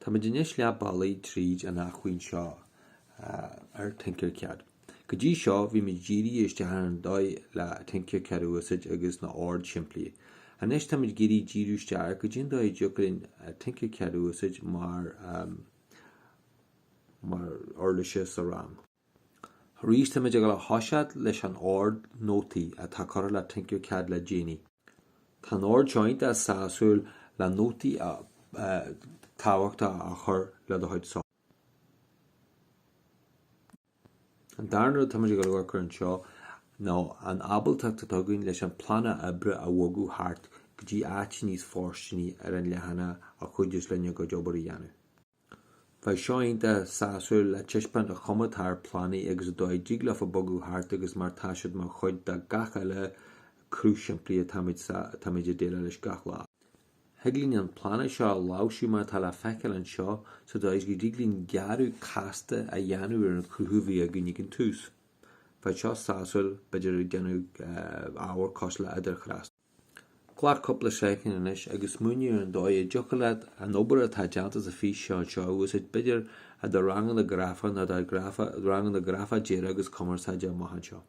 Táimid anois leath bealaigh tríd an acmhainn seo ar Tinkercad. Go dtí seo bhí muid dírithe isteach ar an dóigh le Tinkercad a úsáid agus na oird simplí. Anois táimid ag iarraidh díriú isteach go dtí an dóigh a dtiocfadh linn Tinkercad a úsáid mar mar uirlis sa rang. Arís táimid ag dul a thoiseacht leis an ord nótaí atá curtha le Tinkercad le déanaí. Tá an ord seo iontach sásúil le nótaí tábhachtacha a chur le do chuid socrú. An darna rud táimid ag dul a amharc air anseo ná an ábaltacht atá againn leis an plána oibre a bhogadh thart go dtí áit níos fóirsteanaí ar an leathanach a chuideos linn ár gcuid obair a dhéanamh. Bheadh seo iontach sásúil le taispeáint an chuma atá ar plánaí agus an dóigh a dtig leofa bogadh thart agus mar tá siad mar chuid de gach uile cruth simplí atáimid atáimid ag déileáil leis gach lá. Thig linn an plána seo a láimhsiú mar atá le feiceáil anseo sa dóigh is go dtig linn gearradh casta a dhéanamh ar an chruth a bhí againn ag an tús. Bheadh seo sásúil b'fhéidir ag déanamh ábhar cosúil le idirthrasnú. Glac cúpla soicind anois agus smaoinigh ar an dóigh a dtiocfadh leat an obair atá déanta sa fhíseán seo a úsáid, b'fhéidir i do ranganna grafa nó do ranganna grafach dearaidh agus cumarsáide amach anseo.